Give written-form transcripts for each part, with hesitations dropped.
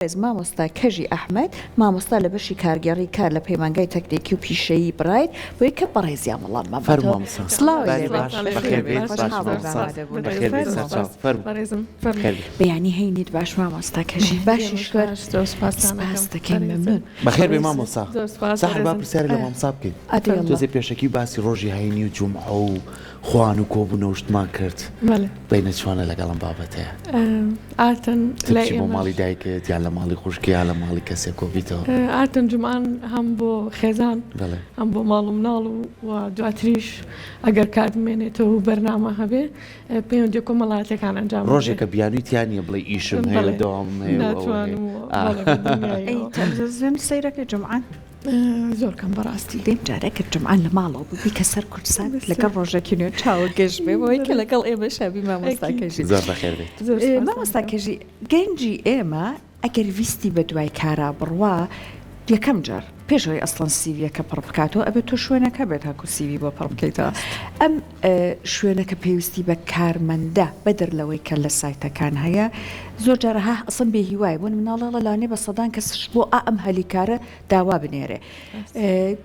بەڕێز مامۆستا کەژی ئەحمەد، مامۆستا لە بەشی کارگێڕی کار لە پەیمانگای تەکنیکی و پیشەیی برایت، بۆیە کە بەڕێزیان وەڵاممان فەرموو باتەوە. مامۆستا. سڵاوت باری لێ بێت. باش بەخێر بەخێر بێیت. بێیت باش خۆشحاڵ بووین بە مامۆستا ئامادەبوونت. بەخێر بێیت فەرموو. سەرچاو فەرموو بەڕێزم بەخێر فەرموو. بێیت. بەیانی هەینیت باش مامۆستا کەژی. باشی ئێوەش شکر. باش زۆر سوپاستان سپاس ئەکەم دەکەین بەڕێزم. مەمنوون. بەخێر بێی بەڕێز مامۆستا. زۆر سوپاس سەحەر با بەڕێزم. پرسیارێ لە مامۆستا بکەین. ئەدی فەرموو. یەڵڵا. تۆزێ پێشەکی باسی ڕۆژی هەینی و جومعە و خوان و کۆبوونەوە شتمان کرد. بەڵێ. بەینە چۆنە لەگەڵ ئەم بابەتەیا؟ ئاتن تۆ لای بچی بۆ ئێمەش. ماڵی دایکت یان لە ماڵی خوشک یان لە ماڵی کەسێک کۆبیتەوە؟ ئاتن جومعان هەم بۆ خێزان بەڵێ. هەم بۆ ماڵ و مناڵ و و دواتریش ئەگەر کات بمێنێتەوە و بەرنامە هەبێ پەیوەندیە کۆمەڵایەتیەکان ئەنجام بدرێ. ڕۆژێکە بیانووی تیا نییە بڵێی ئیشم هەیە و بەڵێ دەوامم هەیە و ئەوە هەیە. ناتوانم و ئا. بەڵێ بە ئەی دڵنیاییەوە. تەلەفزیۆن سەیرەکەی جومعان؟ زۆر کەم بەڕاستی. دەیم جارێ کە جومعان لە ماڵەوە بوو بیکە سەر کوردسات لەگەڵ ڕۆژەکی نوێ چاوە گەش بێ بۆی کە لەگەڵ ئێمە شابی مامۆستا کەژی. زۆر بەخێر بێیت. مامۆستا کەژی گەنجی ئێمە ئەگەر ویستی بە دوای کارا بڕوا یەکەم جار پێش ئەوەی ئەسڵەن سیڤیەکە پڕ بکاتەوە ئەبێت تۆ شوێنەکە بێت هاکو سیڤی بۆ پڕ بکەیتەوە ئەم شوێنەکە پێویستی بە کارمەندە بەدەر لەوەی کە لە سایتەکان هەیە زۆر جار ها ئەسڵەن بێ هیوایە بۆ مناڵەڵە لانێ بە سەدان کەس بۆ ئا ئەم هەلی کارە داوا بنێرێ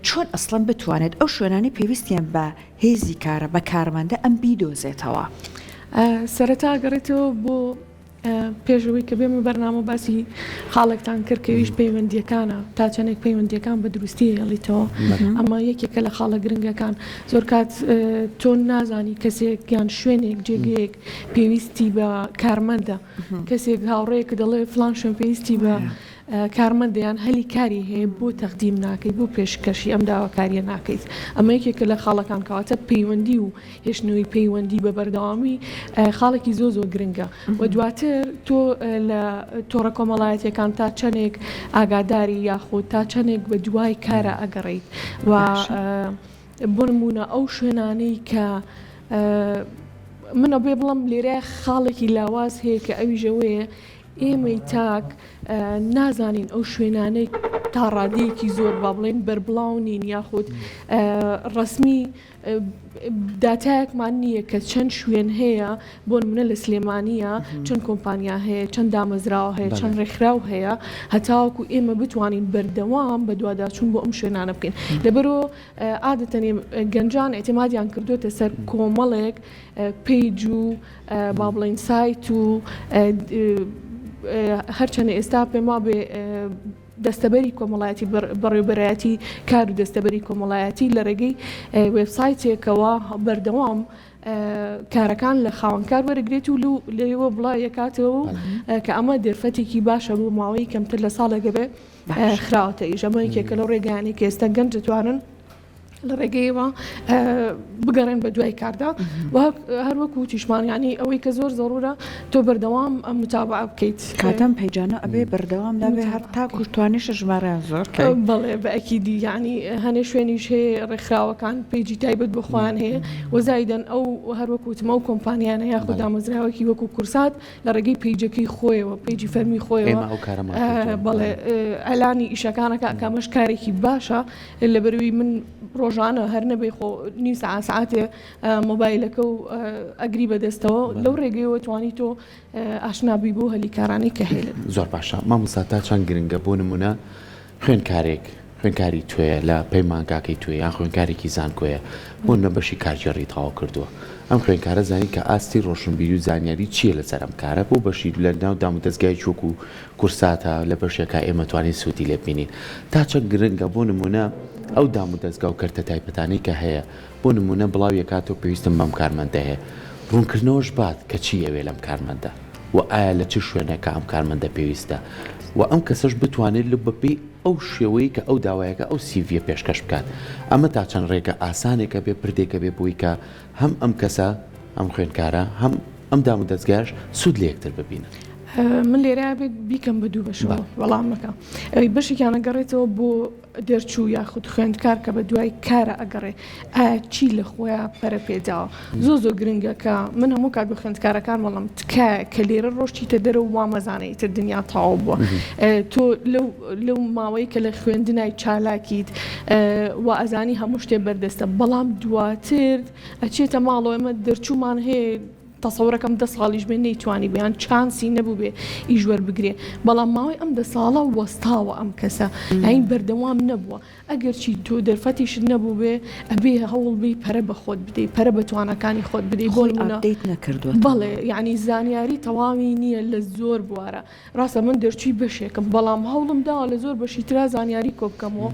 چۆن ئەسڵەن بتوانێت ئەو شوێنانەی پێویستیان بە هێزی کارە بە کارمەندە ئەم بیدۆزێتەوە؟ سەرەتا گەڕێتەوە بۆ پێش ئەوەی کە بێمە بەرنامە باسی خاڵێکتان کرد کە ئەویش پەیوەندییەکانە، تا چەندێک پەیوەندییەکان بە دروستی ئەهێڵیتەوە، ئەمە یەکێکە لە خاڵە گرنگەکان. زۆر کات تۆ نازانی کەسێک یان شوێنێک جێگەیەک پێویستی بە کارمەندە، کەسێک هاوڕێیەکت دەڵێ فڵان شوێن پێویستی بە کارمەندە یان هەلی کاری هەیە بۆ تەقدیم ناکەیت، بۆ پێشکەشی ئەم داواکارییە ناکەیت، ئەمە یەکێکە لە خاڵەکان، کەواتە پەیوەندی و هێشتنەوەی پەیوەندی بە بەردەوامی خاڵێکی زۆر زۆر گرنگە و دواتر تۆ لە تۆڕە کۆمەڵایەتیەکان تا چەندێک ئاگاداری یاخود تا چەندێک بە دوای کارە ئەگەڕیت و بۆ نمونە ئەو شوێنانەی کە من ئەبێ بڵم لێرە خاڵێکی لاواز هەیە کە ئەویژەوەیە ئێمەی تاک نازانین ئەو شوێنانەی تا ڕادەیەکی زۆر با بڵێن بەربڵاو نین یاخود ڕسمی داتایەکمان نییە کە چەند شوێن هەیە بۆ نمونە لە سلێمانیە چەند کۆمپانیا هەیە چەند دامەزراوە هەیە چەند ڕێکخراو هەیە هەتاوەکو ئێمە بتوانین بەردەوام بەدواداچوون بۆ ئەم شوێنانە بکەین لەبەرو عادەتەن گەنجان ئیعتیمادیان کردوتە سەر کۆمەڵێک page و با بڵێین سایت و هەرچەنە ئێستا پێم وابێ دەستەبەری کۆمەڵایەتی بەڕێوبەرایەتی کار و دەستەبەری کۆمەڵایەتی لە ڕێگەی وێبسایتێکەوە بەردەوام کارەکان لە خاوەنکار وەرگێت و لەوە بڵاویەکاتەوە و کە ئەمە دەرفەتێکی باشە بۆ ماوەی کەمتر لە ساڵێک بێ خراوەتە ئیش ئەمە یەکێکە لەو ڕێگایانەی کە ئێستا گەنج دەتوانن لە ڕێگەیەوە بگەڕێن بە دوای کاردا و هەروەکو وتیشمان یعنی ئەوەی کە زۆر زەرورە تۆ بەردەوام ئەم متابعە بکەیت. کاتەم پەیجانە ئەبێ بەردەوام لابێ هەر تا کوشتوانیشە ژمارەیان زۆر کەی. بەڵێ بە ئەکیدی یعنی هەنێ شوێنیش هەیە ڕێکخراوەکان page ی تایبەت بە خۆیان هەیە و زایدەن ئەو هەروەکو وتم ئەو کۆمپانیانە یاخود دامەزراوەکی وەکو کورسات لە ڕێگەی page ەکەی خۆیەوە page ی فەرمی خۆیەوە ئێمە ئەو کارەمان کردووە. بەڵێ ئەلانی ئیشەکانەکە کە ئەمەش کارێکی باشە لەبەروی من ڕۆژانە هەر نەبێ خۆ نیو سەعات سەعاتێ مۆبایلەکە و ئەگری بەدەستەوە لەو ڕێگەیەوە توانی تۆ ئاشنا بی بۆ هەلی کارانەی کە هەیە. زۆر باشە مامۆستا تا چەند گرنگە بۆ نمونە خوێندکارێک خوێندکاری توێیە لە پەیمانگاکەی توێ یان خوێندکارێکی زانکۆیە بۆ نمونە بەشی کارگێڕی تەواو کردووە ئەم خوێندکارە زانی کە ئاستی ڕۆشنبیری و زانیاری چییە لەسەر ئەم کارە بۆ بەشی لە ناو دامودەزگایەکی وەکو کورساتە لە بەشێکا ئێمە توانین سوودی لێ ببینین تا چەند گرنگە بۆ نمونە ئەو دامودەزگا و کەرتە تایبەتانەی کە هەیە بۆ نمونە بڵاویەکاتەوە پێویستم بەم کارمەندە هەیە ڕوونکردنەوەش بات کە چی ئەوێ لەم کارمەندە و ئایا لە چ شوێنێکە ئەم کارمەندە پێویستە و ئەم کەسەش بتوانێت لە بەپێی ئەو شێوەی کە ئەو داوایەکە ئەو CV یە پێشکەش بکات ئەمە تا چەند ڕێگە ئاسانێکە بێ پردێکە بێ بۆی کە هەم ئەم کەسە ئەم خوێندکارە هەم ئەم دامودەزگایەش سوود لە یەکتر ببینن. من لێرە بێت بیکەم بە دوو بەشەوە وەڵامەکە ئەوی بەشێکیان ئەگەڕێتەوە بۆ دەرچوو یاخود خوێندکار کە بە دوای کارە ئەگەڕێ ئایا چی لە خۆیان پەرە پێداوە زۆر زۆر گرنگە کە من هەموو کات بە خوێندکارەکان بەڵام تکایە کە لێرە ڕۆشتیتە دەرەوە وا مەزانە ئیتر دنیا تەواو بووە تۆ لەو لەو ماوەی کە لە خوێندنای چالاکیت وا ئەزانی هەموو شتێ بەردەستە بەڵام دواتر ئەچێتە ماڵەوە ئێمە دەرچوومان هەیە. تەسەورەکەم دە ساڵیش بێ نەیتوانی بێ یان چانسی نەبوو بێ ئیش وەربگرێ بەڵام ماوەی ئەم دە ساڵە وەستاوە ئەم کەسە یانی بەردەوام نەبووە ئەگەرچی تۆ دەرفەتیشت نەبووبێ ئەبێ هەوڵ بەی پەرە بە خۆت بدەی پەرە بە تواناکانی خۆت بدەی بۆ خۆی نمونە update نەکردووەتەوە. بەڵێ یانی زانیاری تەواوی نییە لە زۆر بوارە ڕاستە من دەرچووی بەشێکم بەڵام هەوڵم داوە لە زۆر بەشی ترا زانیاری کۆ بکەمەوە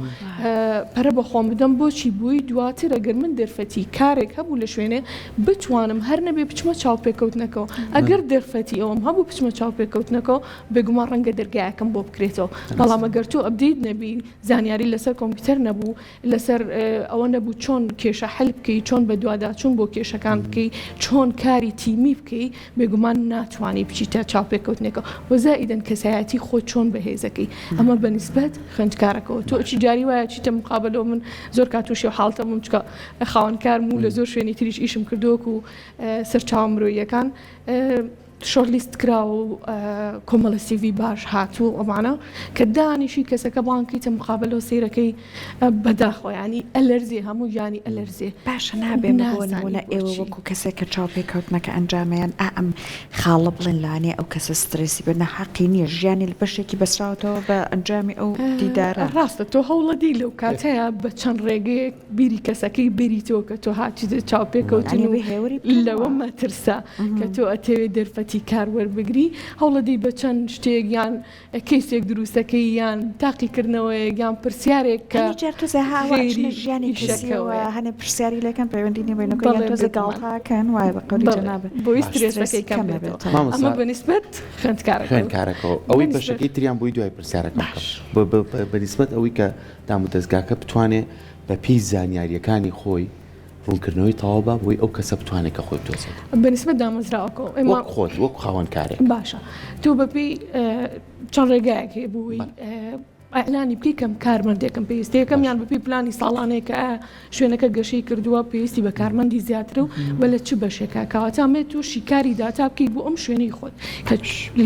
پەرە بە خۆم بدەم بۆچی بووی دواتر ئەگەر من دەرفەتی کارێک هەبوو لە شوێنێ بتوانم هەر نەبێ بچمە چاوپێکەوتنەکەوە ئەگەر دەرفەتی ئەوەم هەبوو بچمە چاوپێکەوتنەکەوە بێگومان ڕەنگە دەرگایەکم بۆ بکرێتەوە بەڵام ئەگەر تۆ update نەبی زانیاری لەسەر کۆمپیوتەر نەبوو، لەسەر ئەوە نەبوو چۆن کێشە حەل بکەی، چۆن بەدواداچوون بۆ کێشەکان بکەی، چۆن کاری تیمی بکەی، بێگومان ناتوانی بچیتە چاوپێکەوتنێکەوە و زائیدەن کەسایەتی خۆت چۆن بەهێزەکەی، ئەمە بە نیسبەت خوێندکارەکەوە. تۆ چی جاری وایە چیتە مقابەلەوە من زۆر کات تووشی ئەو حاڵەتە بووم چونکە خاوەنکارم و لە زۆر شوێنی تریش ئیشم کردووە وەکوو سەرچاوە مرۆییەکان. shortlist کراوە و کۆمەڵە CV باش هاتووە و ئەمانە کە دانیشی کەسەکە بانگ کەیتە مقابەلە و سەیرەکەی بەداخەوە یانی ئەلەرزێ هەموو گیانی ئەلەرزێ باشە نابێ بۆ نازانی نمونە ئێوە بۆچی. وەکو کەسێک کە چاوپێکەوتنەکە ئەنجامەیان ئا ئەم خاڵە بڵێن لەوانەیە ئەو کەسە سترێسی بێت نا حەقی نییە ژیانی لە بەشێکی بەسراوەتەوە بە ئەنجامی ئەو دیدارە. ڕاستە تۆ هەوڵەدەی لەو کاتەیا بە چەند ڕێگەیەک بیری کەسەکەی بەریتەوە کە تۆ هاتیتە چاوپێکەوتن یانی و بێ هێوری بکەنەوە. لەوە مەترسە کە تۆ ئەتەوێ دەرفەتی کار وەربگری هەوڵەدەی بە چەند شتێک یان کەیسێک دروستەکەی یان تاقیکردنەوەیەک یان پرسیارێک کە هەنێ جار تۆزێ ها وا خێری ئەچنە ژیانی کەسیەوە ئیشەکەوەیە. هەنێ پرسیاری لێکەن پەیوەندی نیە بەینەکە یان بەڵێ تۆزێ بێگومان گاڵتەکەن وایە بە قەولی بەڵێ جەنابت بۆی باشە سترێس سترێسەکەی کەم کەم بێتەوە ئەبێتەوە. ئەمە مامۆستا بە نیسبەت خوێندکارەکەوە خوێندکارەکەوە بە ئەوەی نیسبەت بەشەکەی تریان بۆی دوای پرسیارەکەم بکەم باش. بە بە بە نیسبەت ئەوەی کە دامودەزگاکە بتوانێ بە پێی زانیارییەکانی خۆی ڕوونکردنەوەی تەواو با بۆی ئەو کەسە بتوانێت کە خۆی بدۆزێتەوە. بە نیسبەت دامەزراوەکەوە ئێمە. وەک خۆت وەک خاوەن کارێک. باشە تۆ بە پێی چەند ڕێگایەک هەیە بۆ ئەوەی ئیعلانی بکەی کەم کارمەندێکم پێویستە یەکەمیان بە پێی پلانی ساڵانەیە کە ئایا شوێنەکە گەشەی کردووە پێویستی بە کارمەندی زیاترە و وە لە چ بەشێکە کەواتە ئەمێ تۆ شیکاری داتا بکەی بۆ ئەم شوێنەی خۆت کە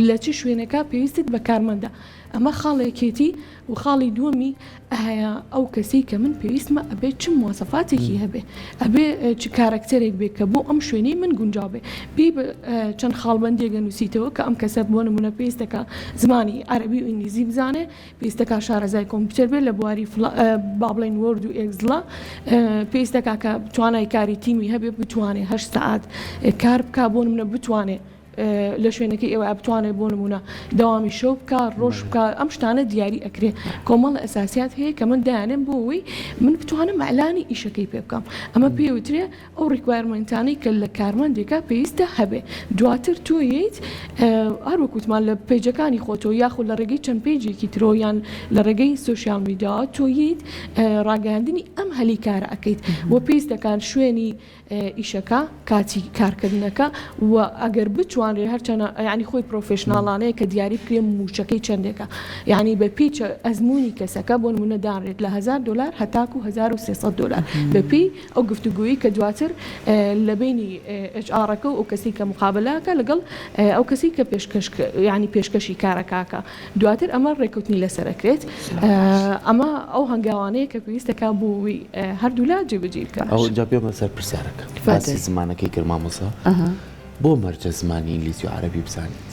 لە چ شوێنێکە پێویستت بە کارمەندە ئەمە خاڵێکێتی و خاڵی دووەمی ئایا ئەو کەسەی کە من پێویستمە ئەبێ چ مواسەفاتێکی هەبێ ئەبێ چ کارەکتەرێک بێ کە بۆ ئەم شوێنەی من گونجاو بێ پێی بە چەند خاڵبەندیەک ئەنووسیتەوە کە ئەم کەسە بۆ نمونە پێویستەکە زمانی عەرەبی و ئینگلیزی بزانێ پێویستەکە شارەزای کۆمپیوتەر بێ لە بواری با بڵێین Word و Excel ا پێویستەکە کە توانای کاری تیمی هەبێ بتوانێ هەشت سەعات کار بکا بۆ نمونە بتوانێ لە شوێنەکەی ئێوە بتوانێت بۆ نمونە دەوامی شەو بکا ڕۆژ بکا ئەم شتانە دیاری ئەکرێ کۆمەڵە ئەساسیات هەیە کە من دایانێم بۆ ئەوەی من بتوانم ئەلانی ئیشەکەی پێ بکەم ئەمە پێ وترێ ئەو requirement انەی کە لە کارمەندێکا پێویستە هەبێ دواتر تۆ یەیت هەر وەک وتمان لە page ەکانی خۆتەوە یاخود لە ڕێگەی چەند page ێکی ترۆ یان لە ڕێگەی social media تۆ یەیت ڕاگەیاندنی ئەم هەلی کارە ئەکەیت و پێویستەکان شوێنی ئیشەکە، کاتی کارکردنەکە و ئەگەر بتوانرێ هەرچەنە یانی خۆی professional انەیە کە دیاری بکرێ مووچەکەی چەندێکە یانی بە پێی ئەزموونی کەسەکە بۆ نموونە دانرێت لە هەزار دۆلار هەتاکوو 1300 دۆلار بە پێی ئەو گفتوگۆیەی کە دواتر لە بەینی HR ەکە و ئەو کەسەی کە مقابەلە ئەکا لەگەڵ ئەو کەسەی کە پێشکەش یانی پێشکەشی کارەکە ئەکا. دواتر ئەمە ڕێککەوتنی لەسەر ئەکرێت ئەمە ئەو هەنگاوانەیە کە پێویستە کا بۆ ئەوەی هەردوولا جێبەجێی بکەن. ئەو جا بێمە سەر پرسیارەکە باسی زمانەکەی کرد مامۆستا بۆ مەرجە زمانی ئینگلیزی و عەرەبی بزانیت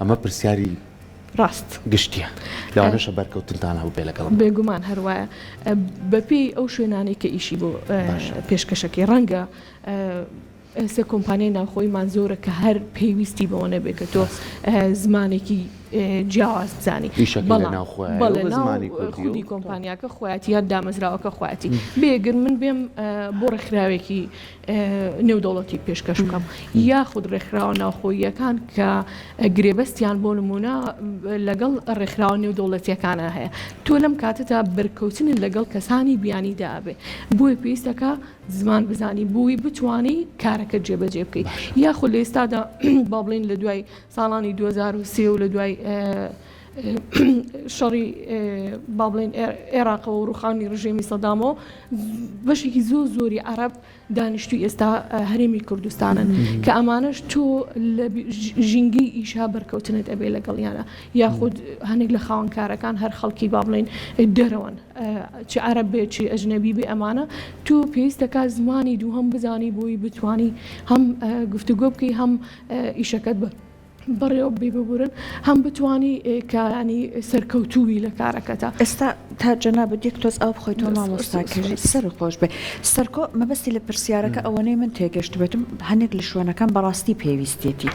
ئەمە پرسیاری ڕاست گشتیە لەوانەشە بەرکەوتنتان هەبووبێ لەگەڵم. بێگومان هەروایە بەپێی ئەو شوێنانەی کە ئیشی بۆ پێشکەشەکەی ڕەنگە ئێستا کۆمپانیای ناوخۆییمان زۆرە کە هەر پێویستی بەوە نەبێت کە تۆ زمانێکی جیاواز بزانی ئیشەکەی لە بەڵام ناو خۆیایە و بەڵێ بە ناو زمانی کوردی و خودی کۆمپانیاکە خۆیەتی یان دامەزراوەکە خۆیەتی بێ گەر من بێم بۆ ڕێکخراوێکی نێودەوڵەتی پێشکەش بکەم یاخود ڕێکخراوە ناوخۆییەکان کە گرێبەستیان بۆ نمونە لەگەڵ ڕێکخراوە نێودەوڵەتیەکانە هەیە تۆ لەم کاتەدا بەرکەوتنت لەگەڵ کەسانی بیانیدا ئەبێ بۆیە پێویستەکە زمان بزانی بۆی بتوانی کارەکەت جێبەجێ بکەیت یاخود لە ئێستادا با بڵێین لە دوای ساڵانی 2003 و لە دوای. شەڕی با بڵێین ئێراقەوە و ڕوخانی ڕژێمی سەدامەوە بەشێکی زۆر زۆری عەرەب دانیشتوی ئێستا هەرێمی کوردستانن کە ئەمانەش تۆ لە ژینگەی ئیشا بەرکەوتنت ئەبێ لەگەڵیانە یاخود هەنێک لە خاوەنکارەکان هەر خەڵکی با بڵێین دەرەوەن چ عەرەب بێ چ ئەجنەبی بێ ئەمانە تۆ پێویستەکە زمانی دووهەم بزانی بۆی بتانی هەم گفتوگۆ بکەی هەم ئیشەکەت بە بەڕێوە ببەی ببورن هەم بتوانی کە ینی سەرکەوتووبی لە کارەکەتا. ئێستا تا جەنابت یەک تۆز ئاو بخۆیتەوە مامۆستا کەژی سەرت خۆش بێ. سەرکۆ مەبەستی لە پرسیارەکە ئەوەنەی من تێگەشتبێتم هەنێک لە شوێنەکان بەڕاستی پێویستیەتی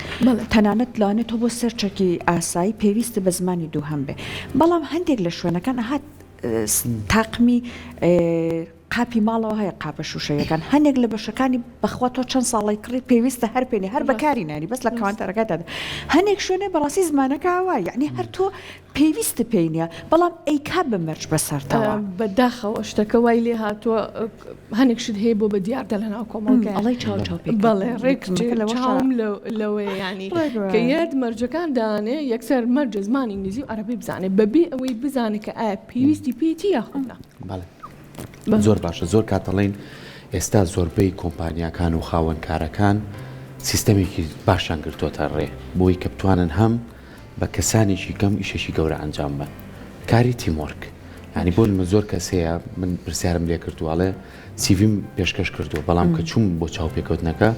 تەنانەت لەوانەیە تۆ بۆ سێرچێکی ئاسایی پێویستت بە زمانی دووهەم بێ بەڵام هەندێک لە شوێنەکان ئەها تاقمی قاپی ماڵەوە هەیە قاپە شوشەیەکان هەنێک لە بەشەکانی بەخوا تۆ چەند ساڵی کڕی پێویستە هەر پێنی هەر بەکاری نانی بەس لە کاوانتەرەکەدا هەنێک شوێنێ بەڕاستی زمانەکە وا یعنی هەر تۆ پێویستە پێی نییە بەڵام ئەیکا بە مەرج بەسەرتەوە. بەداخەوە شتەکە وای لێ هاتووە هەنێک شت هەیە بۆ بە دیاردە لە ناو کۆمەڵگای ئەڵێی چاو چاو پێ بەڵێ ڕێک چاوم لەوەیە ینی کە یەت مەرجەکان دانێ یەکسەر مەرجە زمانی ئینگلیزی و عەرەبی بزانێ بەبێ ئەوەی بزانێ کە ئایا پێویستی پێیەتی یاخود نا. بەڵێ زۆر باشە زۆر کات دەڵێن ئێستا زۆربەی کۆمپانیاکان و خاوەنکارەکان سیستەمێکی باشیان گرتووەتە ڕێ بۆی کە بتوانن هەم بە کەسانێکی کەم ئیشێکی گەورە ئەنجام بەن کاری teamwork یانی بۆ نمە زۆر کەس هەیە من پرسیارم لێ کردووە ئەڵێ سیڤیم پێشکەش کردووە بەڵام کە چووم بۆ چاوپێکەوتنەکە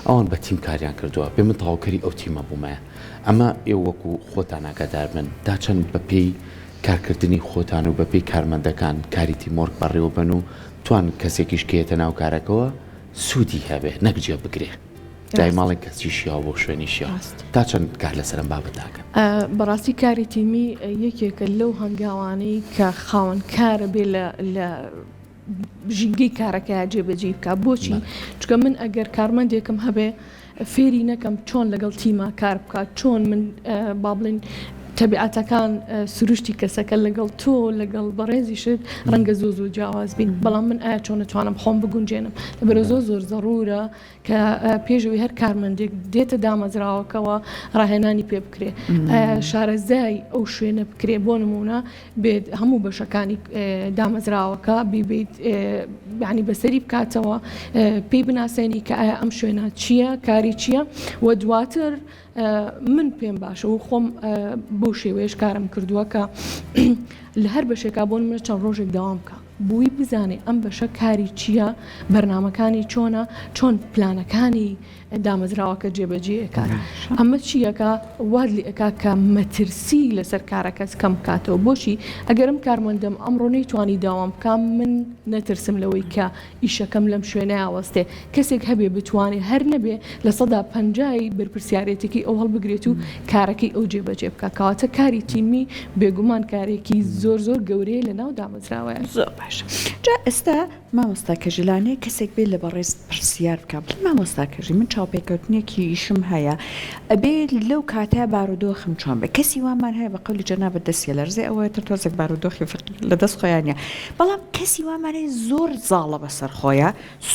ئەوان بە تیم کاریان کردووە پێ من تەواوکەری ئەو تیمە بوومایە ئەمە ئێوە وەکو خۆتان ئاگادار بن تا چەند بەپێی کارکردنی خۆتان و بەپێی کارمەندەکان کاری teamwork بەڕێوە بەن و توان کەسێکیش کە یەتە ناو کارەکەوە سوودی هەبێ نەک جێ بگرێ دای ماڵێک کەسی شیاو بۆ شوێنی شیاو تا چەند کار لەسەر ئەم بابەتە ئەکەن؟ بەڕاستی کاری تیمی یەکێکە لەو هەنگاوانەی کە خاوەن کارە بێ لە لە ژینگەی کارەکەیا جێبەجێی بکا بۆچی؟ چونکە من ئەگەر کارمەندێکم هەبێ فێری نەکەم چۆن لەگەڵ تیما کار بکات چۆن من با بڵێین تەبیعەتەکان سروشتی کەسەکە لەگەڵ تۆ لەگەڵ بەڕێزیشت ڕەنگە زۆ زۆر جیاواز بین بەڵام من ئایا چۆن ئەتوانم خۆم بگونجێنم لەبەرئەوە زۆر زۆر زەڕوورە کە پێش ئەوەی هەر کارمەندێک دێتە دامەزراوەکەوە ڕاهێنانی پێ بکرێ شارەزای ئەو شوێنە بکرێ بۆ نمونە بێت هەموو بەشەکانی دامەزراوەکە بیبیت یعنی بەسەری بکاتەوە پێی بناسێنی کە ئایا ئەم شوێنە چییە کاری چییە و دواتر من پێم باشە و خۆم بەو شێوەیەش کارم کردووە کە لە هەر بەشێکا بۆ نمونە چەند ڕۆژێک دەوام بکە بووی بزانێ ئەم بەشە کاری چییە بەرنمەکانی چۆنە چۆن پلانەکانی دامەزراوەکە جێبەجێ ئەکات ئەمە چیەکە وات لێ ئەکا کە مەترسی لەسەر کارەکەت کەم بکاتەوە بۆچی ئەگەر ئەم کارمەندەم ئەمڕۆ نەیتوانی داوام بکا من نەترسم لەوەی کە ئیشەکەم لەم شوێنەیا وەستێ کەسێک هەبێ بتوانێ هەر نەبێ لە سەدا پەنجای بەرپرسیارێتیەکەی ئەو هەڵبگرێت و کارەکەی ئەو جێبەجێ بکا کەواتە کاری تیمی بێگومان کارێکی زۆر زۆر گەورەیە لەناو دامەزراوەیە. زۆر باشە جا ئێستا مامۆستا کەژی لانەیە کەسێک بێت لە بەڕێزت پرسیار بکا بڵێ مامۆستا کەژی من چاوپێکەوتنێکی ئیشم هەیە ئەبێ لەو کاتە بارودۆخم چۆن بێ کەسی وامان هەیە بە قەولی جەنابت دەستی ئەلەرزێ ئەوە تر تۆزێک بارودۆخی فەقیر لە دەست خۆیان نیە بەڵام کەسی وامان هەیە زۆر زاڵە بەسەر خۆیا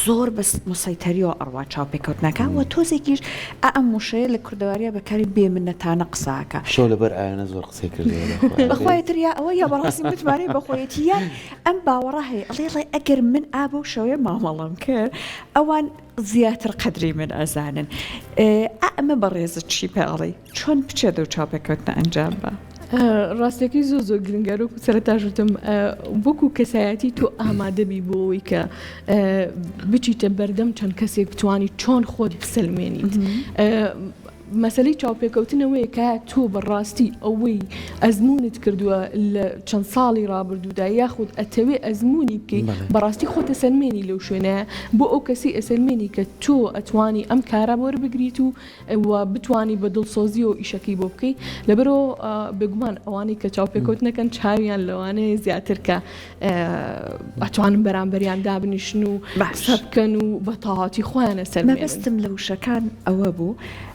زۆر بە مسەیتەریەوە ئەڕوا چاوپێکەوتنەکە وە تۆزێکیش ئا ئەم وشەیە لە کوردەواریا بەکاری بێ منەتانە قسە ئەکا. شەو لەبەر ئاوێنە زۆر قسەی کردووە بەخوایە بەخوایە تر یا ئەوە یا بەڕاستی متمانەی بەخۆیەتی یان ئەم باوەڕە هەیە ئەڵێ ڵێ ئەگەر من ئا بەو شێوەیە مامەڵەم کرد ئەوان زیاتر قەدری من ئەزانن ئا ئەمە بەڕێزت چی پێ ئەڵێی چۆن بچێت ئەو چاوپێکەوتنە ئەنجام بە؟ ڕاستەکەی زۆر زۆر گرنگە وەکو سەرەتاش وتم وەکو کەسایەتی تۆ ئامادەبی بۆ ئەوەی کە بچیتە بەردەم چەند کەسێک بتانی چۆن خۆت بسەلمێنیت. مەسەلەی چاوپێکەوتن ئەوەیە کە تۆ بە ڕاستی ئەوەی ئەزموونت کردووە لە چەند ساڵی ڕابردوودا یاخود ئەتەوێ ئەزموونی بکەی بەڕاستی خۆت ئەسەلمێنی لەو شوێنەیە بۆ ئەو کەسەی ئەسەلمێنی کە تۆ ئەتوانی ئەم کارە وەربگریت و و بتوانی بە دڵسۆزیەوە ئیشەکەی بۆ بکەی لەبەرئەوە بێگومان ئەوانەی کە چاوپێکەوتن ئەکەن چاویان لەوانەیە زیاتر کە ئەتوانن بەرامبەریان دابنیشن و قسە بکەن و بە تەواوەتی خۆیان ئەسەلمێنن. مەبەستم لە وشەکان ئەوە بوو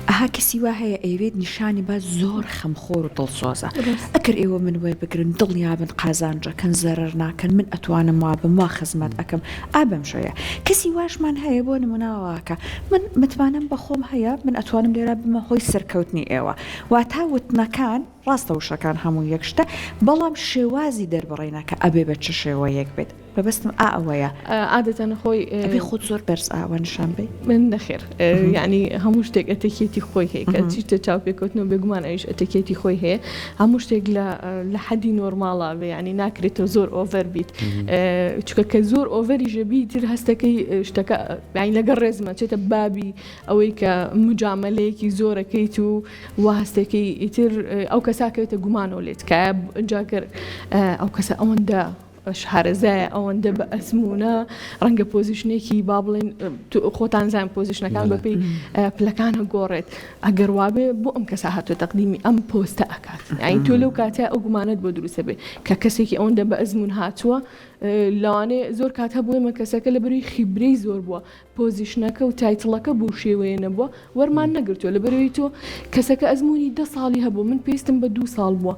ئەها کەسی. کەسی وا هەیە ئەیەوێت نیشانی با زۆر خەمخۆر و دڵسۆزە. ئەگەر ئێوە من وەربگرن دڵنیابن قازانجەکەن زەرەر ناکەن من ئەتوانم وابم وا خزمەت ئەکەم ئا بەم شێوەیە. کەسی واشمان هەیە بۆ نمونە واکە من متمانەم بە خۆم هەیە من ئەتوانم لێرە بمە هۆی سەرکەوتنی ئێوە. واتا وتنەکان ڕاستە وشەکان هەموو یەک شتە بەڵام شێوازی دەربڕینەکە ئەبێ بە چ شێوەیەک بێت. مەبەستم ئا ئەوەیە. عادەتەن خۆی. ئەبێ خۆت زۆر بەرز ئاوا نیشان بەی؟ من نەخێر یانی هەموو شتێک ئەتەکێتی خۆی هەیە کە چیتە چاوپێکەوتنەوە بێگومان ئەویش ئەتەکێتی خۆی هەیە هەموو شتێک لە لە حەدی نۆرماڵا بێ یانی ناکرێت تۆ زۆر ئۆڤەر بیت چونکە کە زۆر ئۆڤەریش بی تر هەستەکەی شتەکە یانی لەگەڵ ڕێزمە چێتە بابی ئەوەی کە مجامەلەیەکی زۆرەکەیت و وا هەستەکەی ئیتر ئەو کەسا کەوێتە گومانەوە لێت کە ئینجا گەر ئەو کەسە ئەوەندە شارەزایە ئەوەندە بە ئەزموونە ڕەنگە position ێکی با بڵێن خۆتان زان position ەکان بەپێی پلەکانە گۆڕێت ئەگەر وابێ بۆ ئەم کەسە هاتووە تەقدیمی ئەم پۆستە ئەکات یانی تۆ لەو کاتە ئەو گومانەت بۆ دروستە بێ کە کەسێکی ئەوەندە بە ئەزمون هاتووە لەوانەیە زۆر کات هەبوو ئێمە کەسەکە لە بەروی خیبرەی زۆر بووە position ەکە و title ەکە بەو شێوەیە نەبووە وەرمان نەگرتووە لەبەرئەوەی تۆ کەسەکە ئەزموونی دە ساڵی هەبوو من پێویستم بە دوو ساڵ بووە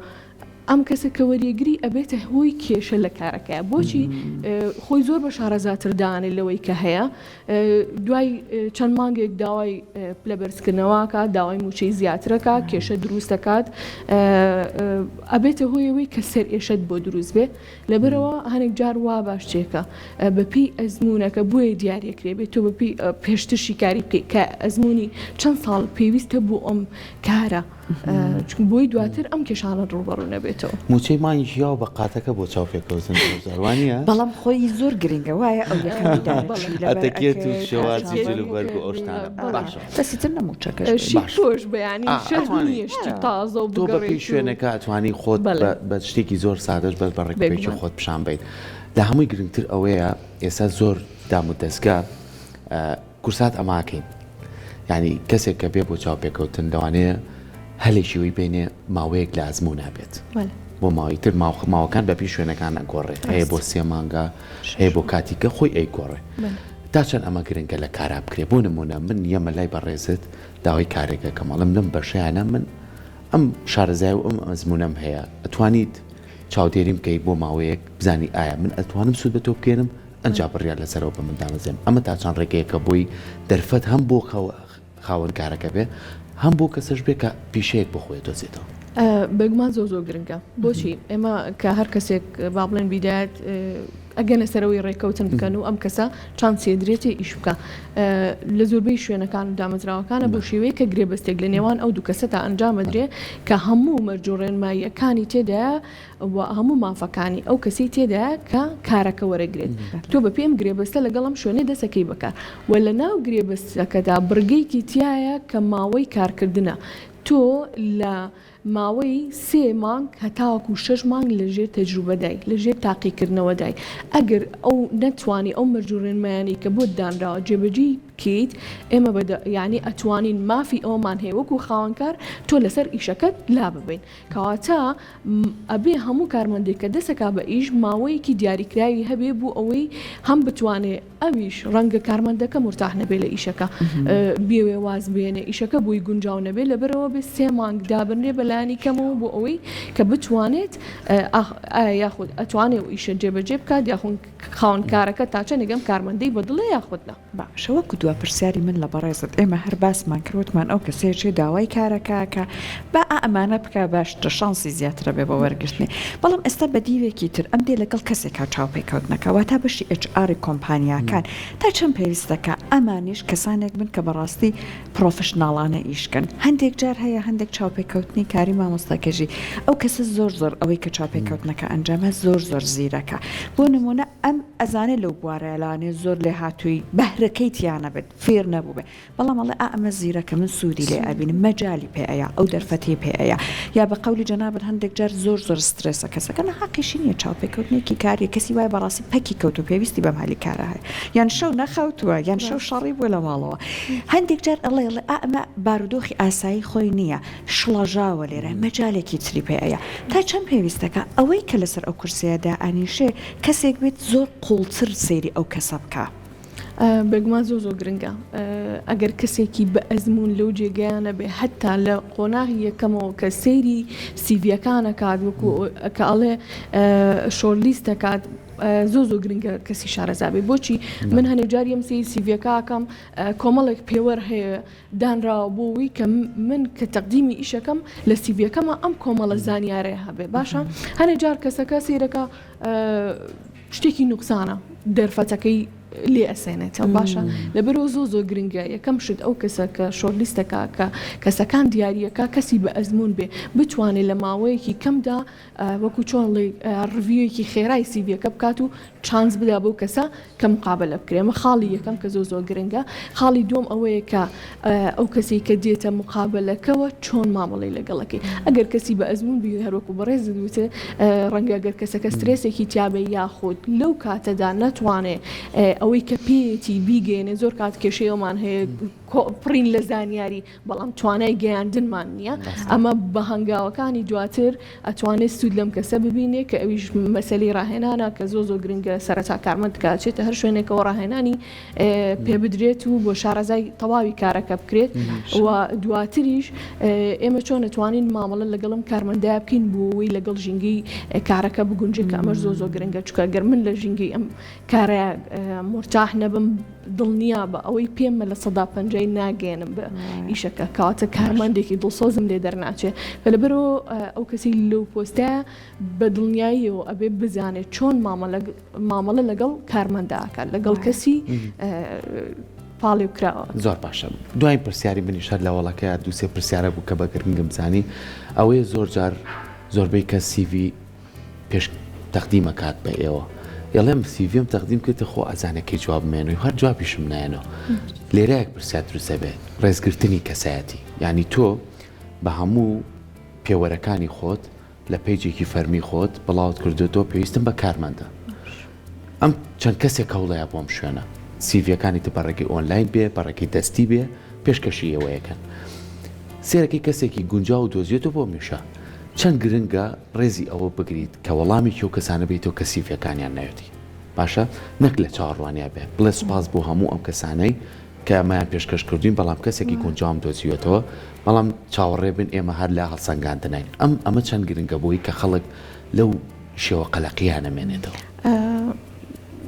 ئەم کەسە کە وەریەگری ئەبێتە هۆی کێشە لە کارەکەیا بۆچی خۆی زۆر بە شارەزاتر دانێ لەوەی کە هەیە دوای چەند مانگێک داوای پلە بەرزکردنەوەکە داوای موچەی زیاترەکە کێشە دروستەکات ئەبێتە هۆیەوەی کە سەر ئێشت بۆ دروست بێ لەبەرئەوە هەنێک جار وا باشترێکە بەپێی ئەزموونەکە بۆیە دیاریەکرێ بێت تۆ بەپێی پێشتر شیکاری بکەیت کە ئەزموونی چەند ساڵ پێویستە بۆ ئەم کارە چون بۆی دواتر ئەم کێشانە ڕووبەڕوو نەبێتەوە. مووچەی مانگی یاوە بە قاتەکە بۆ چاوپێکەوتن زۆر وانییە؟ بەڵام خۆی زۆر گرنگە وایە ئەو یەکەم دیدارە چی لەبەر ئەتەکێت و ئەکەیت شێوازی جل و بەرگ و ئەو شتانە باشە. بەس ئیتر نە مووچەکەش بێ. شیک پۆش بە یانی شەرت نییە شتی تازە و تۆ بەپێی بگەڕێیت و شوێنەکە ئەتوانی خۆت بەڵێ. بە شتێکی زۆر سادەش بەس بە ڕێکوپێکی بێگومان. خۆت پیشان بەیت. لە هەمووی گرنگتر ئەوەیە ئێستا زۆر دام و دەزگا کورسات ئەماکەین یانی کەسێک کە بێ بۆ چاوپێکەوتن لەوانەیە هەلێکی وی بینێ ماوەیەک لە ئەزموونا بێت بۆ ماوەی تر ماوەکان بەپی شوێنەکان ئەگۆڕێ هەیە بۆ سێ مانگە هەیە بۆ کاتیکە خۆی ئەیگۆڕێ تا چەند ئەمە گرنگە لە کارا بکرێ بۆ نمونە من یەمە لای بەڕێزت داوای کارێکەکەم ئەڵێم لەم بەشیانە من ئەم شارەزای و ئەم ئەزمونەم هەیە ئەتوانیت چاودێریم بکەی بۆ ماوەیەک بزانی ئایا من ئەتوانم سوود بە تۆ بگەێنم ئەنجا بڕیار لەسەرەوە بە من دامەزرێن ئەمە تا چەند ڕێگەیەکە بۆی دەرفەت هەم بۆ خاوەن کارەکە بێ هەم بۆ کەسەش بێ کە پیشەیەک بۆ خۆی دۆزێتەوە. بێگومان زۆر زۆر گرنگە بۆچی ئێمە کە هەر کەسێک با بڵێن بیدایەت ئەگەنە سەرەوەی ڕێککەوتن بکەن و ئەم کەسە چانسی ئەدرێتێ ئیش بکە لە زۆربەی شوێنەکان و دامەزراوەکانە بۆ شێوەیە کە گرێبەستێک لە نێوان ئەو دوو کەسە تا ئەنجام ئەدرێ کە هەموو مەرج و ڕێنماییەکانی تێدایە و هەموو مافەکانی ئەو کەسەی تێدایە کە کارەکە وەرەگرێت تۆ بە پێی ئەم گرێبەستە لەگەڵ ئەم شوێنەی دەستەکەی بکە و لە ناو گرێبەستەکەدا بڕگەیەکی تیایە کە ماوەی کارکردنە تۆ لە ماوەی سێ مانگ هەتاوەکو شەش مانگ لە ژێر تەجروبەدای لە ژێر تاقیکردنەوەدای ئەگەر ئەو نەتوانی ئەو مەرج و ڕێنمایانەی کە بۆت دانراوە جێبەجێی بکەیت ئێمە بە یانی ئەتوانین مافی ئەوەمان هەیە وەکو خاوەنکار تۆ لەسەر ئیشەکەت لاببەین کەواتە ئەبێ هەموو کارمەندێک کە دەسەکا بە ئیش ماوەیەکی دیاریکراوی هەبێ بۆ ئەوەی هەم بتوانێ ئەویش ڕەنگە کارمەندەکە مورتاح نەبێ لە ئیشەکە بیەوێ واز بێنێ ئیشەکە بۆی گونجاو نەبێ لەبەرئەوە بێ سێ مانگ دابنرێ بە لایەنی کەمەوە بۆ ئەوەی کە بتوانێت یاخود ئەتوانێ ئەو ئیشە جێبەجێ بکات یاخود خاوەن کارەکە تا چەندێک ئەم کارمەندەی بەدڵە یاخود نا. باشە وەکو دوا پرسیاری من لە بەڕێزت ئێمە هەر باسمان کرد وتمان ئەو کەسەیە چێ داوای کارەکە ئەکا با ئا ئەمانە بکا باشترە شانسی زیاترە بێ بۆ وەرگرتنی بەڵام ئێستا بە دیوێکی تر ئەم دێ لەگەڵ کەسێکا چاوپێکەوتنەکە واتا بەشی HR ی کۆمپانیاکان تا چەند پێویستەکە ئەمانیش کەسانێک بن کە بەڕاستی professional انە ئیش کەن هەندێک جار هەیە هەندێک چاوپێکەوتنی کاری مامۆستا کەژی ئەو کەسە زۆر زۆر ئەوەی کە چاوپێکەوتنەکە ئەنجامە زۆر زۆر زیرەکە بۆ نمونە ئەم ئەزانێ لەو بوارەیا لەوانەیە زۆر لێهاتووی بەهرەکەی تیا نەبێت فێر نەبووبێ بەڵام ئەڵێ ئا ئەمە زیرەکە من سوودی لێ ئەبینم مەجالی پێ ئەیا ئەو دەرفەتەی پێ ئەیا یا بە قەولی جەنابت هەندێک جار زۆر زۆر سترێسە کەسەکە نا حەقیشی نییە چاوپێکەوتنێکی کاریە کەسی وایە بەڕاستی پەکی کەوتووە پێویستی بەم هەلی کارە هەیە یان شەو نەخەوتووە یان شەو شەڕی بووە لە ماڵەوە هەندێک جار ئەڵێ ئەڵێ ئا ئەمە بارودۆخی ئاسایی خۆی نییە شڵەژاوە لێرە مەجالێکی تری پێ ئەیا تا چەند پێویستەکە ئەوەی کە لەسەر ئەو کورسیە دائەنیشێ کەسێک بێت زۆر قوڵتر سەیری ئەو کەسە بکا. بێگومان زۆر زۆر گرنگە ئەگەر کەسێکی بە ئەزموون لەو جێگەیە نەبێ هەتا لە قۆناغی یەکەمەوە کە سەیری سیڤیەکان ئەکات وەکو کە ئەڵێ shortlist ئەکات زۆر زۆر گرنگە کەسی شارەزا بێ بۆچی من هەنێ جار یەم سەیری سیڤیەکە ئەکەم کۆمەڵێک پێوەر هەیە دانراوە بۆ وی کە من کە تەقدیمی ئیشەکەم لە سیڤیەکەمە ئەم کۆمەڵە زانیارەیە هەبێ باشە هەنێ جار کەسەکە سەیرەکە شتێکی نوقسانە دەرفەتەکەی لێ ئەسێنێتەوە باشە لەبەرەوە زۆر زۆر گرنگە یەکەم شت ئەو کەسە کە shortlist ەکە کە کەسەکان دیاریەکە کەسی بە ئەزمون بێ بتوانێت لە ماوەیەکی کەمدا وەکو چۆن review ێکی خێرای سیڤیەکە بکات و چانس بدا بەو کەسە کە مقابەلە بکرێ ئەمە خاڵی یەکەم کە زۆر زۆر گرنگە خاڵی دووەم ئەوەیە کە ئەو کەسەی کە دێتە مقابەلەکەوە چۆن مامەڵەی لەگەڵەکەی ئەگەر کەسی بە ئەزموون بی هەروەکو بەڕێزت وتت ڕەنگە گەر کەسەکە سترێسێکی تیابێ یاخود لەو کاتەدا نەتوانێ ئەوەی کە پێیەتی بیگەیەنێ زۆر کات کێشەی ئەومان هەیە پڕین لە زانیاری بەڵام توانای گەیاندنمان نییە، ئەمە بە هەنگاوەکانی دواتر ئەتوانێت سوود لەم کەسە ببینێ کە ئەویش مەسەلەی ڕاهێنانە کە زۆر زۆر گرنگە سەرەتا کارمەند کە ئەچێتە هەر شوێنێکەوە ڕاهێنانی پێ بدرێت و بۆ شارەزای تەواوی کارەکە بکرێت و دواتریش ئێمە چۆن ئەتوانین مامەڵە لەگەڵ ئەم کارمەندە بکەین بۆ ئەوەی لەگەڵ ژینگەی کارەکە بگونجێت کە ئەمەش زۆر زۆر گرنگە چونکە گەر من لە ژینگەی ئەم کارە مورتاح نەبم دڵنیابە ئەوەی پێمە لە سەدا پەنجای ناگەیەنم بە ئیشەکە کەواتە کارمەندێکی دڵسۆزم لێ دەرناچێ لەبەرەوە ئەو کەسی لەو پۆستە بە دڵنیاییەوە ئەبێ بزانێت چۆن مامەڵە لەگەڵ کارمەنداکات لەگەڵ کەسی پاڵێو کراوە. زۆر باشە دواین پرسیاری منیش هەر لە وەڵەکەیا دووسێ پرسیارە بوو کە بە گرنگم زانی ئەوەیە زۆر جار زۆربەی کەس سیڤی پێش تەقدیم ئەکات بە ئێوە ئەڵێم سیڤیم تەقدیم کرد خۆ ئەزانێ کەی جواب مێنەوە هەر جوابیشم نایەنەوە لێرە یەک پرسیار دروست دەبێت ڕێزگرتنی کەسایەتی یعنی تۆ بە هەموو پێوەرەکانی خۆت لە page ێکی فەرمی خۆت بڵاوت کردوێتەوە پێویستم بە کارمەندە ئەم چەند کەسێک هەوڵەیە بۆم شوێنە سیڤیەکانی تە بە ڕێگەی ئۆنلاین بێ بە ڕێگەی دەستی بێ پێشکەشی ئێوەیەکەن سێرەکەی کەسێکی گونجاو و دۆزیێتەوە بۆ میشە چەند گرنگە ڕێزی ئەوە بگریت کە وەڵامێکی ئەو کەسانە بەیتەوە کە سیڤیەکانیان نەوێتی باشە نەک لە چاوەڕوانیا بێ بڵێ سوپاس بۆ هەموو ئەم کەسانەی کە ئەمەیان پێشکەش کردوین بەڵام کەسێکی گونجاوم دۆزیوەتەوە بەڵام چاوەڕێ بن ئێمە هەر لە هەڵسەنگاندنین ئەم ئەمە چەند گرنگە بۆی کە خەڵک لەو شێوە قەلەقییە نەمێنێتەوە.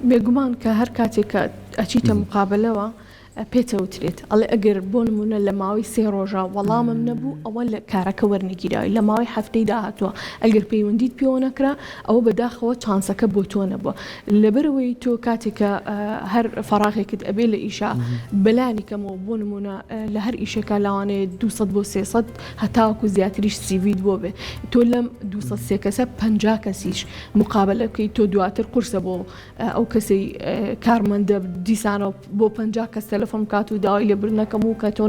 بێگومان کە هەر کاتێک کە ئەچیتە مقابەلەوە پێتەوترێت ئەڵێ ئەگەر بۆ نمونە لە ماوەی سێ ڕۆژە وەڵامم نەبوو ئەوە لە کارەکە وەرنەگیراوی لە ماوەی هەفتەی داهاتووە ئەگەر پەیوەندیت پێوە نەکرا ئەوە بەداخەوە چانسەکە بۆ تۆ نەبووە لەبەرئەوەی تۆ کاتێک کە هەر فەراغێکت ئەبێ لە ئیشا بەلانی کەمەوە بۆ نمونە لە هەر ئیشێکا لەوانەیە 200 بۆ 300 هەتاوەکو زیاتریش سیڤیت بۆ بێ تۆ لەم 200 سێ کەسە 50 کەسیش مقابلە بکەیت تۆ دواتر قورسە بۆ ئەو کەسەی کارمەندە دیسانەوە بۆ 50 کەس تەلەفۆن بکات و داوای لێبوردنەکەم و کە تۆ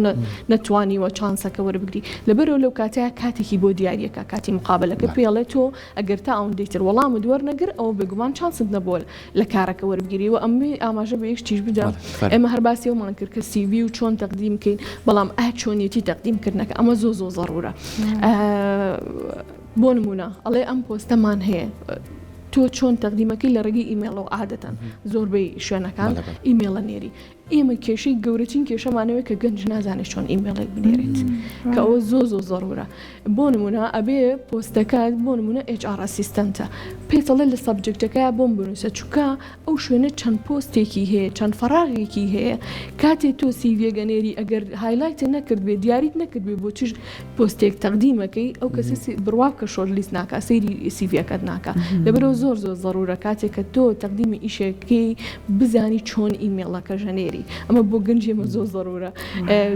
نەتوانیوە چانسەکە وەربگری لەبەرەوە لەو کاتەیە کاتێکی بۆ دیاریەکە کاتی مقابلەکە پێڵێ تۆ ئەگەر تا ئەوەندەی تر وەڵامت وەرنەگر ئەوە بێگومان چانست نەبووە لە کارەکە وەربگیری و ئەمەوێ ئاماژە بە یەک شتیش بدەم ئێمە هەر باسی ئەومان کرد کە سیڤی و چۆن تەقدیم بکەین بەڵام ئه چۆنیەتی تەقدیم کردنەکە ئەمە زۆر زۆر زەڕورە بۆ نمونە ئەڵێ ئەم پۆستەمان هەیە تۆ چۆن تەقدیمەکەی لە ڕێگەی ئیمێڵەوە عادەتەن زۆربەی شوێنەکان ئیمێڵە نێری ئێمە کێشەی گەورەترین کێشەمان ئەوەیە کە گەنج نازانێت چۆن ئیمێڵێک بنێرێت کە ئەوە زۆر زۆر زەرورە بۆ نمونە ئەبێ پۆستەکە بۆ نمونە HR assistant ە پێتەڵێ لە subject ەکە بۆم بنووسە چونکە ئەو شوێنە چەند پۆستێکی هەیە چەند فەراغێکی هەیە کاتێ تۆ سیڤیەک ئەنێری ئەگەر highlight نەکرد بێ دیاریت نەکرد بێ بۆ چ پۆستێک تەقدیمەکەی ئەو کەسە بڕوا بکە shortlist ناکا سەیری سیڤیەکەت ناکا لەبەرەوە زۆر زۆر زەرورە کاتێک کە تۆ تەقدیمی ئیشێکەکەی بزانی چۆن ئیمێڵەکە ژەنێری ئەمە بۆ گەنجی ئێمە زۆر زەرورە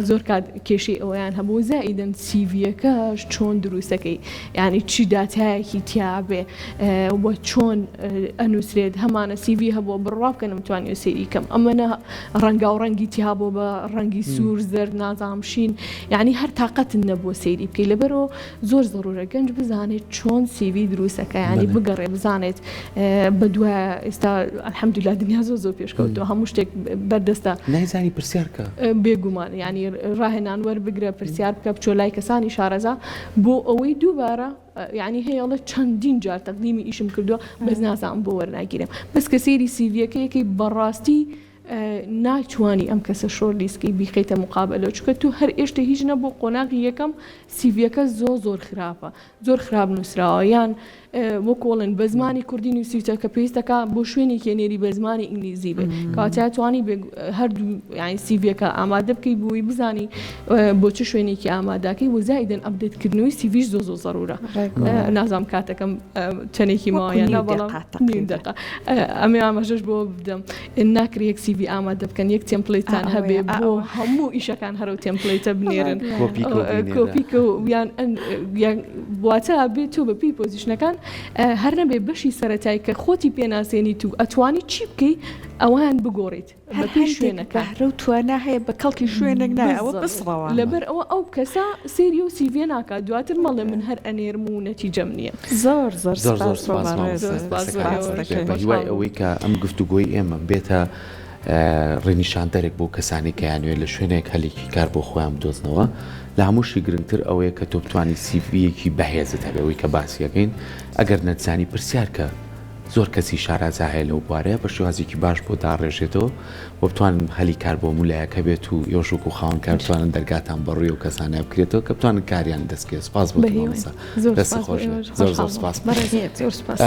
زۆر کات کێشەی ئەوەیان هەبوو زائیدەن سیڤیەکەش چۆن دروستەکەی یعنی چی داتایەکی تیابێ و چۆن ئەنووسرێت هەمانە سیڤی هەبووە بڕوا بکەنم توانیوە سەیری کەم ئەمەە ڕەنگاو ڕەنگی تیا بۆ بە ڕەنگی سوور زەرد نازانم شین یعنی هەر تاقەتت نەبووە سەیری بکەی لەبەرەوە زۆر زەرورە گەنج بزانێت چۆن سیڤی دروستەکە ینی بگەڕێ بزانێت بە دوای ئێستا الحمدلله دنیا زۆر زۆر پێشکەوتووە هەموو شتێک بەردەستە نایزانی پرسیار کە بێگومان ینی ڕاهێنان وەربگرە پرسیار بکە بچۆ لای کەسانی شارەزا بۆ ئەوەی دووبارە یانی هەیە ئەڵێ چەندین جار تەقدیمی ئیشم کردووە بەس نازانم بۆ وەرناگیرێم بەس کە سەیری سیڤیەکەیەکەی بەڕاستی. ناتوانی ئەم کەسە shortlist کەی بیخەیتە مقابەلە چونکە تو هەر ئێشتە هیچ نەبوو قۆناغی یەکەم سیڤیەکە زۆر زۆر خراپە زۆر خراپ نووسراوە یان وەکۆڵن بە زمانی کوردی نووسیوتە کە پێویستەکە بۆ شوێنێکی نێری بە زمانی ئینگلیزی بێ کەواتە توانی بێ هەردوو یانی سیڤیەکە ئامادە بکەی بۆی بزانی بۆ چ شوێنێکی ئامادەکەی و زایدن update کردنەوەی سیڤیش زۆ زۆ زەرورە نازانم کاتەکەم چەندێکی ماوە یان نا بەڵام نیو دەقە ئەمێ ئاماژەش بۆ بدەم ناکرێ یەک سیڤی ئامادە بکەن یەک template تان هەبێ بۆ هەموو ئیشەکان هەرو template ە بنێرن کۆپی کە یان واتە بێت تۆ بە پێی position ەکان هەر نەبێ بەشی سەرەتای کە خۆتی پێناسێنیت و ئەتوانی چی بکەی ئەوان بگۆڕیت هەر بەپێی هەندێک شوێنەکە. بەهرە و توانا هەیە بە کەڵکی شوێنێک نایە ئەوە بالضبط بسڕەوە. لەبەر ئەوە ئەو کەسە سەیری ئەو سیڤیە ناکات دواتر مەڵێ من هەر ئەنێرم و نەتیجەم نییە. زۆر زۆر زۆر زۆر سپاس بۆ سپاس بەڕێز مامۆستا زۆر سپاس بۆ دەستەکانت ئێوەش خۆش بێت دەکەین. بە هیوای خۆشحاڵ بووم. ئەوەی کە ئەم گفتوگۆی ئێمە بێتە ڕێنیشاندەرێک بۆ کەسانی کە یانوێ لە شوێنێک هەلێکی کار بۆ خۆیان بدۆزنەوە لە هەمووشی گرنگتر ئەوەیە کە تۆ بتانی سیڤیەکی بەهێزت هەبێ ئەوەی کە باسی ئەکەین ئەگەر نەتزانی پرسیار کە زۆر کەسی شارازا هەیە لەو بوارەیە بە شێوازێکی باش بۆ داڕێژێتەوە و بتوانن هەلی کار بۆ هەموو لایەک هەبێت و ئێوەش وەکو خاوەن کار بتوانن دەرگاتان بە ڕووی ئەو کەسانە بکرێتەوە کە بتوانن کاریان دەست بکەوێت سپاس بۆ تۆ بەهیوای مامۆستا زۆر دەستت سپاس بۆ خۆش بێت ئێوەش زۆر زۆر خۆشحاڵ بووم سپاس بەڕێز زۆر سپاس.